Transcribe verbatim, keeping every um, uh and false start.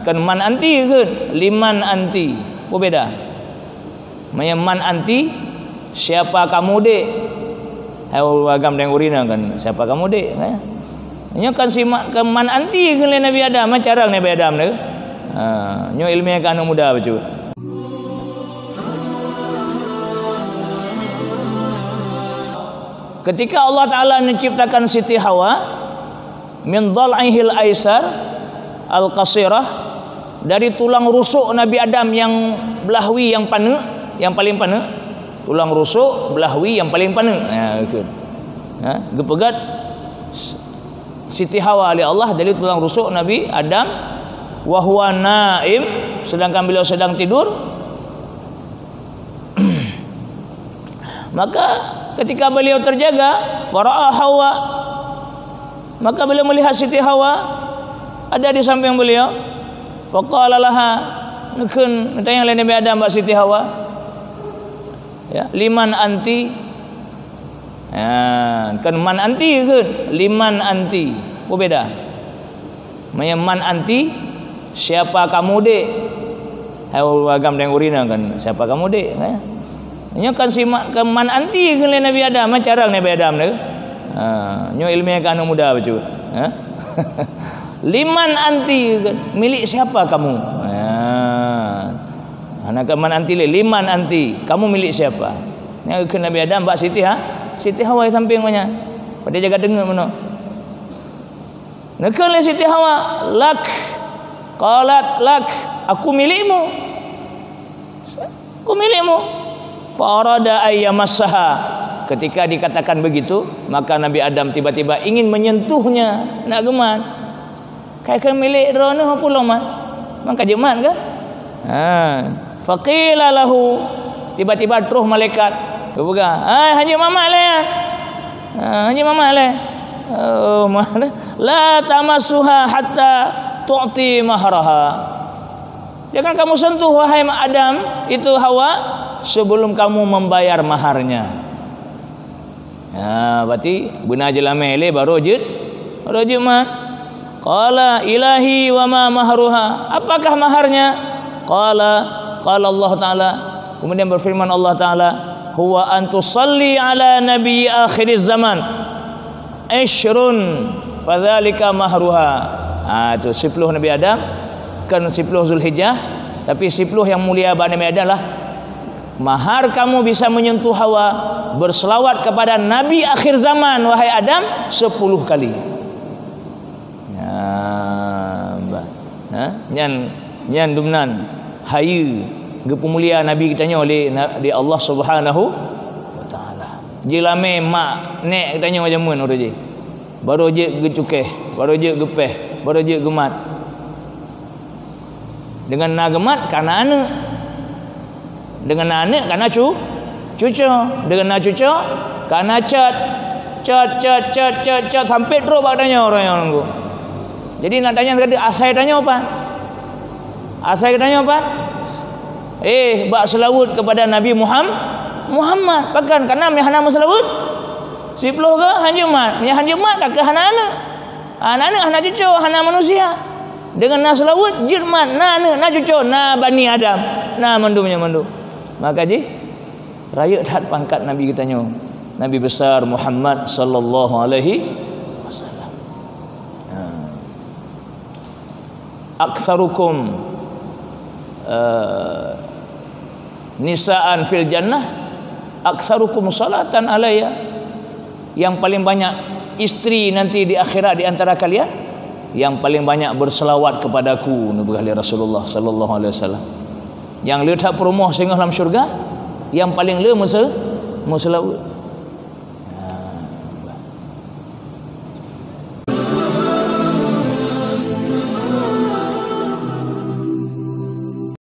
Kan man anti kheun, liman anti. Peue beda? Meunyoe man anti, siapa kamu, Dek? Hai ureueng agam dan ureueng inong kan, siapa kamu, Dek? Kan? Nyoe kan simak ke man anti kheun lé Nabi Adam, macam Nabi Adam tu. Ha, nyoe ilmiah ka aneuk muda bacut. Ketika Allah Taala menciptakan Siti Hawa, min dhal'ihil aisar al-qasirah, dari tulang rusuk Nabi Adam yang beulahwi yang paneuk, yang paling paneuk, tulang rusuk beulahwi yang paling paneuk. Ha, gitu. Ha, geupeugét Siti Hawa lé Allah dari tulang rusuk Nabi Adam, wa huwa naim, sedangkan beliau sedang tidur. Maka ketika beliau terjaga, fara'a Hawa, maka beliau melihat Siti Hawa ada di samping beliau. Faqala laha, neukheun, neutanyong lé Nabi Adam bak Siti Hawa, ya, liman anti? Ya, kan man anti kheun, liman anti. Peue beda? Meunyoe man anti, siapa kamu, Dek? Hai ureueng agam dan ureueng inong kan, siapa kamu, Dek? Kan? Nyoe kan simak ke man anti kheun lé Nabi Adam, macam Nabi Adam tu. Ha, nyoe ilmiah ka aneuk muda bacut. Ha? Liman anti, milik siapa kamu? Ha. Hana ke man anti lé, liman anti, kamu milik siapa? Nyan kheun Nabi Adam bak Siti Ha, Siti Hawa di samping nyan. Padahai jaga teungeut meunoe. Neukheun lé Siti Hawa, lak. Qalat lak, aku milikmu. Aku milikmu. Fa arada ay yamassaha. Ketika dikatakan begitu, maka Nabi Adam tiba-tiba ingin menyentuhnya, nak geumat. Kai kheun milik droeneuh peue lom man. Man ka jeuet mat kan? Ha. Faqila lahu, tiba-tiba troh malaikat geupeugah, "Hai, hanjeuet mat-mat lé. Ha, hanjeuet mat-mat lé." Oh, ma-, la tamassuha hatta tu'ti mahraha. Jangan kamu sentuh, wahai Adam, itu Hawa, sebelum kamu membayar maharnya. Ha, berarti beuna jeulamé lé baru jeuet, baru jeuet mat. Qala, "Ilahi wa ma mahruha?" Apakah maharnya? Qala, qala Allah Ta'ala. Kemudian berfirman Allah Ta'ala, "Huwa an tusalli ala nabi akhiriz zaman. Isyrun fadzalika mahruha." Ha, tu siploh Nabi Adam, kan siploh Zulhijjah, tapi siploh yang mulia bak Nabi Adam lah mahar kamu bisa menyentuh Hawa, berselawat kepada Nabi akhir zaman, wahai Adam, sepuluh kali. Ya, bah. Ha? Nyan, nyan dumnan hayeue geupeumulia Nabi geutanyoe lé na-, lé Allah Subhanahu wa Taala. Jeulamé mak nék geutanyoe jameun uroe jih. Baru jeuet geucukeh, baru jeuet geupéh, baru jeuet geumat. Deungon na geumat, ka na aneuk. Deungon na aneuk, ka na cu-, cucoe. Deungon na cucoe, ka na cot. Cot, cot, cot, cot, cot, sampai trok bak tanyoe, ureueng nyang nunggu. Jadi, nak tanya tadi, asai tanyoe pat? Asai tanyoe pat? Eh, bak seulaweuet kepada Nabi Muham-, Muhammad. Pakon, kana meuhana meuseulaweuet? Siploh ke hanjeuet mat. Nyang hanjeuet mat ka keuh hana aneuk. Hana aneuk, hana cucoe, hana manusia. Deungon na seulaweuet, jeuet mat, na aneuk, na cucoe, na Bani Adam, na mandum nyang mandum. Maka jih, rayeuk that pangkat Nabi geutanyoe, Nabi besar Muhammad sallallahu alaihi wasallam. Ha. Aktsarukum, eh, nisaan fil jannah, aktsarukum salatan alayya. Yang paling banyak istri nanti di akhirat di antara kalian, yang paling banyak berselawat kepadaku, neupeugah lé Rasulullah sallallahu alaihi wasallam. Nyang le that peurumoh singoh lam syurga, nyang paleng le meuse-, meuseulaweuet.